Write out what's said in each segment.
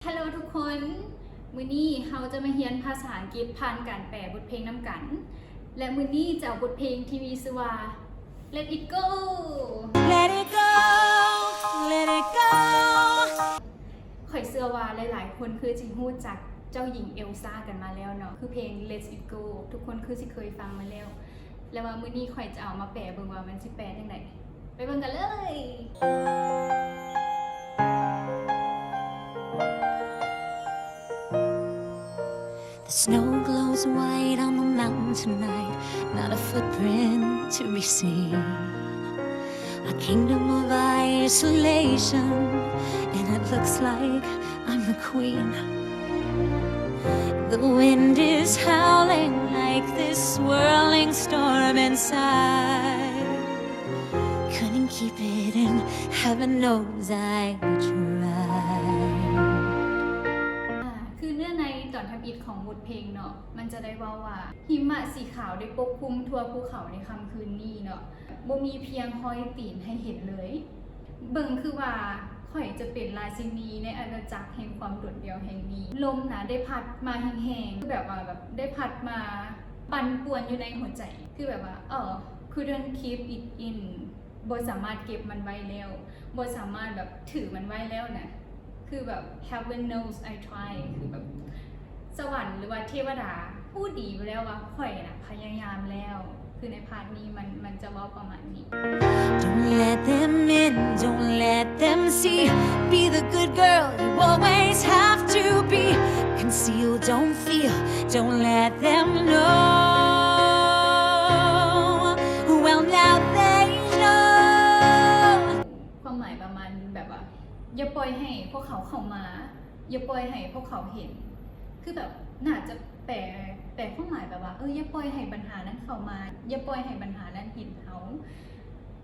Hello ທຸກຄົນ, ມື້ນີ້ເຮົາຈະມາຮຽນພາສາອັງກິດຜ່ານການແປບົດເພງນຳກັນ ແລະ ມື້ນີ້ຈະເອົາບົດເພງທີ່ມີຊື່ວ່າ Let It Go Let it go, let it go. ຂ້ອຍເຊື່ອວ່າຫຼາຍໆຄົນຄືຊິຮູ້ຈັກເຈົ້າຍິງເອລຊາກັນມາແລ້ວເນາະ, ຄືເພງ Let It Go ທຸກຄົນຄືຊິເຄີຍຟັງມາແລ້ວ. ແລະວ່າມື້ນີ້ຂ້ອຍຈະເອົາມາແປເບິ່ງວ່າມັນຊິແປຈັ່ງໃດ. ໄປເບິ່ງກັນເລີຍ. The snow glows white on the mountain tonight, not a footprint to be seen. A kingdom of isolation, and it looks like I'm the queen. The wind is howling like this swirling storm inside. Couldn't keep it in, heaven knows I tried. ອ່າ ຄືເນື້ອໃນຕອນທຳອິດຂອງບົດເພງເນາະ, ມັນຈະໄດ້ເວົ້າວ່າ ຫິມະສີຂາວໄດ້ປົກຄຸມທົ່ວພູເຂົາໃນຄ່ຳຄືນນີ້ເນາະ, ບໍ່ມີພຽງຮອຍຕີນໃຫ້ເຫັນເລີຍ. ເບິ່ງຄືວ່າຂ້ອຍຈະເປັນລາຊິນີໃນອານາຈັກແຫ່ງຄວາມໂດດດ່ຽວແຫ່ງນີ້. ລົມນະໄດ້ພັດມາແຮງໆ ຄືແບບວ່າແບບໄດ້ພັດມາປັ່ນປ່ວນຢູ່ໃນຫົວໃຈ ຄືແບບວ່າ ເອີ couldn't keep it in ບໍ່ສາມາດເກັບມັນໄວ້ແລ້ວ, ບໍ່ສາມາດແບບຖືມັນໄວ້ແລ້ວນະ. ຄືແບບ heaven knows I try ຄືແບບສະຫວັນ ຫຼືວ່າເທວະດາຮູ້ດີຢູ່ແລ້ວວ່າຂ້ອຍນະພະຍາຍາມແລ້ວ. ຄືໃນພາດນີ້ມັນ ມັນຈະເວົ້າປະມານນີ້. Don't let them in, don't let them see. Be the good girl you always have to be. Conceal, don't feel, don't let them know. Well, now they know. ຄວາມໝາຍປະມານແບບວ່າ ຢ່າປ່ອຍໃຫ້ພວກເຂົາເຂົ້າມາ, ຢ່າປ່ອຍໃຫ້ພວກເຂົາເຫັນ. ຄືແບບໜ້າຈະແປ ແປຄວາມໝາຍແບບວ່າ ເອີ ຢ່າປ່ອຍໃຫ້ບັນຫານັ້ນເຂົ້າມາ, ຢ່າປ່ອຍໃຫ້ບັນຫານັ້ນເຫັນເຮົາ.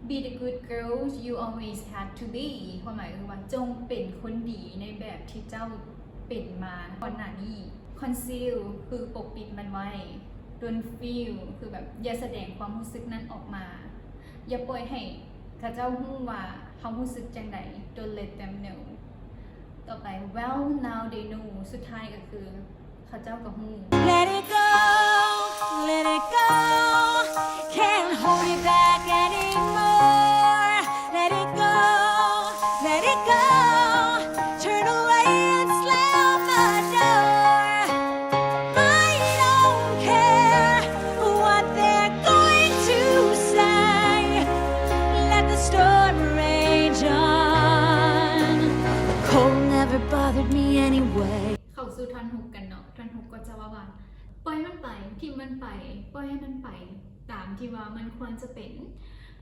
Be the good girl you always had to be. ຄວາມໝາຍຄືວ່າ ຈົ່ງເປັນຄົນດີໃນແບບທີ່ເຈົ້າເປັນມາກ່ອນໜ້ານີ້. Conceal ຄືປົກປິດມັນໄວ້. Don't feel ຄືແບບຢ່າສະແດງຄວາມຮູ້ສຶກນັ້ນອອກມາ. ຢ່າປ່ອຍໃຫ້ເຂົາເຈົ້າຮູ້ວ່າເຮົາຮູ້ສຶກຈັ່ງໃດ. Don't let them know. ຕໍ່ໄປ Well, now they know. ສຸດທ້າຍກໍຄື ເຂົາເຈົ້າກໍຮູ້. Let it go, let it go. Can't hold it back anymore. Let it go, let it go. Turn away and slam the door. I don't care what they're going to say. Let the storm rage on. The cold never bothered me anyway. ເຂົ້າສູ່ທ່ອນຮົກກັນເນາະ. ທ່ອນຮົກກໍຈະເວົ້າວ່າ ປ່ອຍມັນໄປ, ຖິ້ມມັນໄປ, ປ່ອຍໃຫ້ມັນໄປຕາມທີ່ວ່າມັນຄວນຈະເປັນ.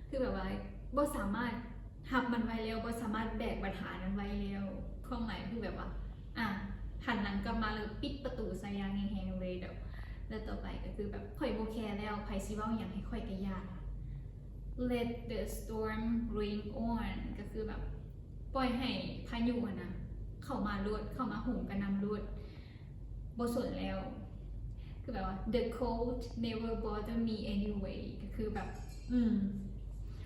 ຄືແບບວ່າບໍ່ສາມາດຮັບມັນໄວ້ແລ້ວ, ບໍ່ສາມາດແບກບັນຫານັ້ນໄວ້ແລ້ວ. ຄວາມໝາຍຄືແບບວ່າ ອ່າ ຫັນຫຼັງກັບມາແລ້ວປິດປະຕູໃສ່ຢ່າງແຮງໆເລີຍ. ແລ້ວ ແລ້ວຕໍ່ໄປກໍຄືແບບ ຂ້ອຍບໍ່ແຄແລ້ວ, ໃຜຊິເວົ້າຫຍັງໃຫ້ຂ້ອຍກໍຢ່າ. Let the storm rage on ກໍຄືແບບ ປ່ອຍໃຫ້ພາຍຸຫັ້ນນະເຂົ້າມາໂລດ, ເຂົ້າມາໂຫມກະໜ່ຳໂລດ, ບໍ່ສົນແລ້ວ. ຄືແບບວ່າ The cold never bother me anyway ກໍຄືແບບ ອືມ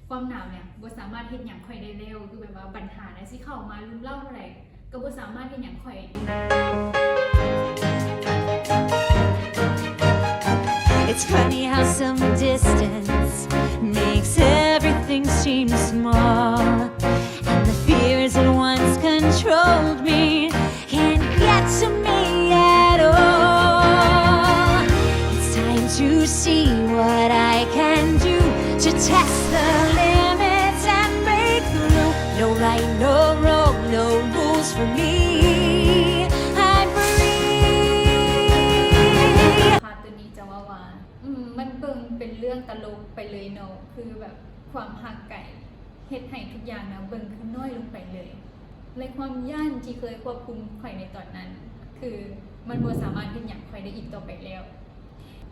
ຄວາມໜາວເນຍບໍ່ສາມາດເຮັດຫຍັງຂ້ອຍໄດ້ແລ້ວ. ຄືແບບວ່າບັນຫານະຊິເຂົ້າມາລຸມເລົ້າເທົ່າໃດ ກໍບໍ່ສາມາດເຮັດຫຍັງຂ້ອຍ. It's funny how some distance makes everything seem small, and the fears that once controlled me can't get to me at all. It's time to see what I can do to test the limits and break through. No right, no wrong, no rules for me. I'm free. ພາດໂຕນີ້ຈະເວົ້າວ່າ ອືມ ມັນເບິ່ງເປັນເລື່ອງຕະຫຼົກໄປເລີຍເນາະ, ຄືແບບຄວາມຮັກໄກເຮັດໃຫ້ທຸກຢ່າງນະເບິ່ງຄືນ້ອຍລົງໄປເລີຍ. ແລະ ຄວາມຢ້ານທີ່ເຄີຍຄວບຄຸມຂ້ອຍໃນຕອນນັ້ນ ຄືມັນບໍ່ສາມາດເຮັດຫຍັງຂ້ອຍໄດ້ອີກຕໍ່ໄປແລ້ວ.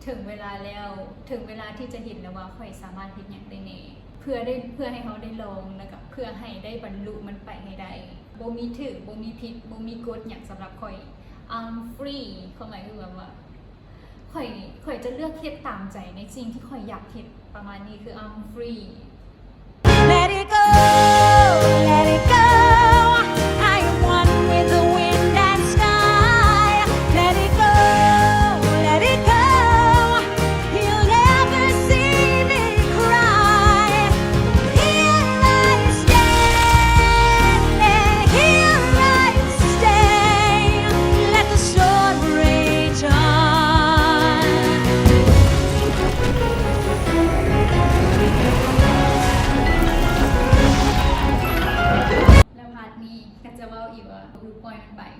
ເຖິງເວລາແລ້ວ, ເຖິງເວລາທີ່ຈະເຫັນແລ້ວວ່າຂ້ອຍສາມາດເຮັດຫຍັງໄດ້ແດ່ ເພື່ອໄດ້ ເພື່ອໃຫ້ເຮົາໄດ້ລອງ ແລ້ວກໍເພື່ອໃຫ້ໄດ້ບັນລຸມັນໄປໃຫ້ໄດ້. ບໍ່ມີຖືກ, ບໍ່ມີຜິດ, ບໍ່ມີກົດຫຍັງສຳລັບຂ້ອຍ. I'm free ຄວາມໝາຍຄືແບບວ່າ ຂ້ອຍ ຂ້ອຍຈະເລືອກເຮັດຕາມໃຈໃນສິ່ງທີ່ຂ້ອຍຢາກເຮັດ ປະມານນີ້ ຄື I'm free. Let it go, let it go. I am one with the wind and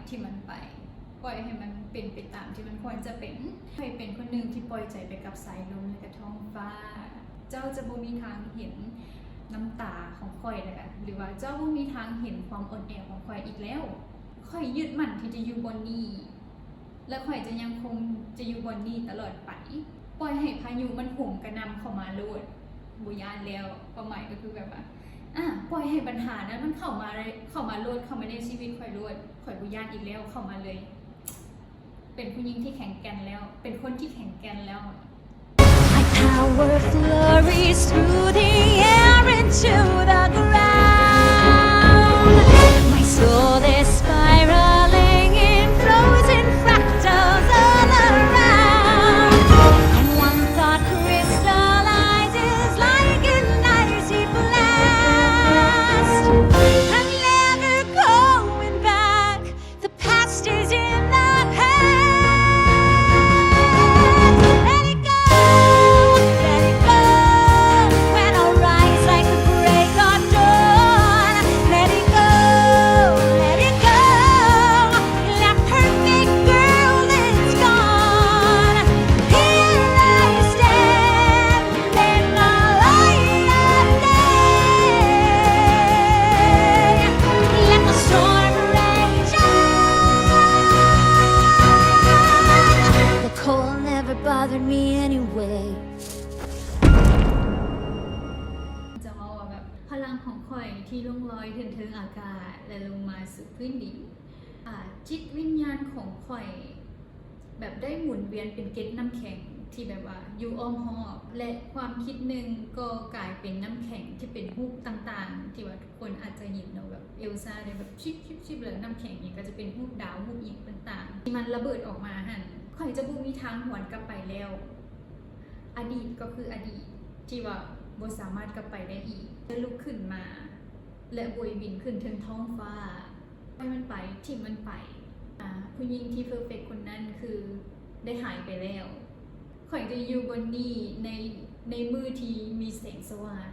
ທີ່ມັນໄປ, ປ່ອຍໃຫ້ມັນເປັນໄປຕາມທີ່ມັນຄວນຈະເປັນ. ຂ້ອຍເປັນຄົນໜຶ່ງທີ່ປ່ອຍໃຈໄປກັບສາຍລົມ ແລະ ກະທ້ອງຟ້າ. ເຈົ້າຈະບໍ່ມີທາງເຫັນນ້ຳຕາຂອງຂ້ອຍ ຫຼືວ່າເຈົ້າບໍ່ມີທາງເຫັນຄວາມອ່ອນແອຂອງຂ້ອຍອີກແລ້ວ. ຂ້ອຍຍຶດໝັ້ນທີ່ຈະຢູ່ບ່ອນນີ້ ແລະ ຂ້ອຍຈະຍັງຄົງຈະຢູ່ບ່ອນນີ້ຕະຫຼອດໄປ. ປ່ອຍໃຫ້ພາຍຸມັນໂຫມກະໜ່ຳເຂົ້າມາໂລດ, ບໍ່ຢ້ານແລ້ວ. ຄວາມໝາຍກໍຄືແບບວ່າ ອາ ປ່ອຍໃຫ້ບັນຫານັ້ນມັນເຂົ້າມາ ເຂົ້າມາໂລດ, ເຂົ້າມາໃນຊີວິດຂ້ອຍໂລດ, ຂ້ອຍບໍ່ຢ້ານອີກແລ້ວ, ເຂົ້າມາເລີຍ. ເປັນຜູ້ຍິງທີ່ແຂງແກ່ນແລ້ວ, ເປັນຄົນທີ່ແຂງແກ່ນແລ້ວ. My power flurries through the air into the ground. My soul is spiraling in frozen fractals all around. And one thought crystallizes like an icy blast. I'm never going back. The past is in the past. Let it go, let it go. When I rise like the break of dawn, let it go, let it go. That perfect girl is gone. Here I stand. Let the storm rage on. The cold never bothered me anyway. ຈະເວົ້າວ່າແບບພະລັງຂອງຂ້ອຍທີ່ລ່ອງລອຍຂຶ້ນເທິງອາກາດ ແລະ ລົງມາສູ່ພື້ນດິນ. ອາ ຈິດວິນຍານຂອງຂ້ອຍ ແບບໄດ້ໝູນວຽນເປັນເກັດນ້ຳແຂງທີ່ແບບວ່າຢູ່ອ້ອມຮອບ ແລະ ຄວາມຄິດໜຶ່ງກໍກາຍເປັນນ້ຳແຂງທີ່ເປັນຮູບຕ່າງໆ ທີ່ວ່າທຸກຄົນອາດຈະເຫັນເນາະ ແບບເອລຊາໄດ້ແບບຊິບໆໆ ແລ້ວນ້ຳແຂງນີ້ກໍຈະເປັນຮູບດາວ ຮູບຫຍັງຕ່າງໆ ທີ່ມັນລະເບີດອອກມາຫັ້ນ. ຂ້ອຍຈະບໍ່ມີທາງຫວນກັບໄປແລ້ວ. ອະດີດກໍຄືອະດີດທີ່ວ່າບໍ່ສາມາດກັບໄປໄດ້ອີກ. ຈະລຸກຂຶ້ນມາ ແລະ ໂບຍບິນຂຶ້ນເທິງທ້ອງຟ້າ. ປ່ອຍມັນໄປ, ຖິ້ມມັນໄປ. ອາ ຜູ້ຍິງທີ່ເພີເຟັກຄົນນັ້ນຄືໄດ້ຫາຍໄປແລ້ວ. ຂ້ອຍຈະຢູ່ບ່ອນນີ້ໃນ, ໃນມື້ທີ່ມີແສງສະຫວ່າງ.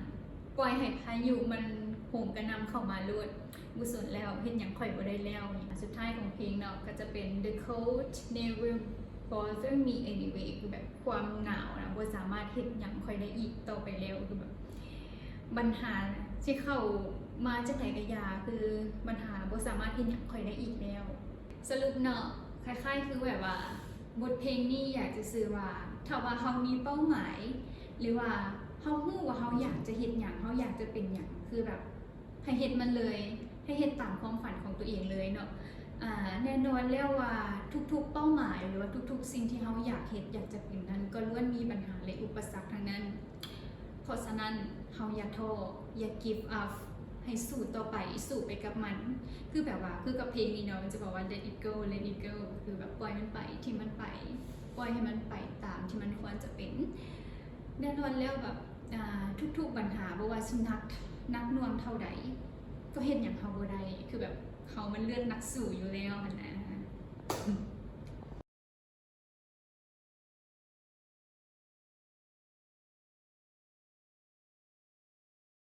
ປ່ອຍໃຫ້ພາຍຸມັນໂຫມກະໜ່ຳເຂົ້າມາໂລດ. ບໍ່ສົນແລ້ວ, ເຮັດຫຍັງຂ້ອຍບໍ່ໄດ້ແລ້ວ. ສຸດທ້າຍຂອງເພງເນາະ ກໍຈະເປັນ The cold never bother me anyway ຄືແບບ ຄວາມໜາວນະ ບໍ່ສາມາດເຮັດຫຍັງຂ້ອຍໄດ້ອີກຕໍ່ໄປແລ້ວ. ຄືແບບບັນຫາຊິເຂົ້າມາຈັ່ງໃດກໍຢ່າ, ຄືບັນຫາບໍ່ສາມາດເຮັດຫຍັງຂ້ອຍໄດ້ອີກແລ້ວ. ສະຫຼຸບເນາະ ຄ້າຍໆຄືແບບວ່າ ບົດເພງນີ້ຢາກຈະສື່ວ່າ ຖ້າວ່າເຮົາມີເປົ້າໝາຍ ຫຼືວ່າເຮົາຮູ້ວ່າເຮົາຢາກຈະເຮັດຫຍັງ, ເຮົາຢາກຈະເປັນຫຍັງ, ຄືແບບ ໃຫ້ເຮັດມັນເລີຍ, ໃຫ້ເຮັດຕາມຄວາມຝັນຂອງຕົວເອງເລີຍເນາະ. ອາ ແນ່ນອນແລ້ວວ່າທຸກໆເປົ້າໝາຍ ຫຼືວ່າທຸກໆສິ່ງທີ່ເຮົາຢາກເຮັດ, ຢາກຈະເປັນນັ້ນ ກໍລ້ວນມີບັນຫາ ແລະ ອຸປະສັກທັງນັ້ນ. ເພາະສະນັ້ນ ເຮົາຢ່າທໍ້, ຢ່າ give up, ໃຫ້ສູ້ຕໍ່ໄປ, ສູ້ໄປກັບມັນ. ຄືແບບວ່າ ຄືກັບເພງນີ້ເນາະ, ມັນຈະບອກວ່າ let it go, let it go ກໍຄືແບບປ່ອຍມັນໄປ, ຖິ້ມມັນໄປ, ປ່ອຍໃຫ້ມັນໄປຕາມທີ່ມັນຄວນຈະເປັນ. ແນ່ນອນແລ້ວແບບ ອາ ທຸກໆບັນຫາ ບໍ່ວ່າຊິໜັກ ໜັກໜ່ວງເທົ່າໃດ ກໍເຮັດຫຍັງເຮົາບໍ່ໄດ້. ຄືແບບເຮົາມັນເລືອດນັກສູ້ຢູ່ແລ້ວຫັ້ນນະ.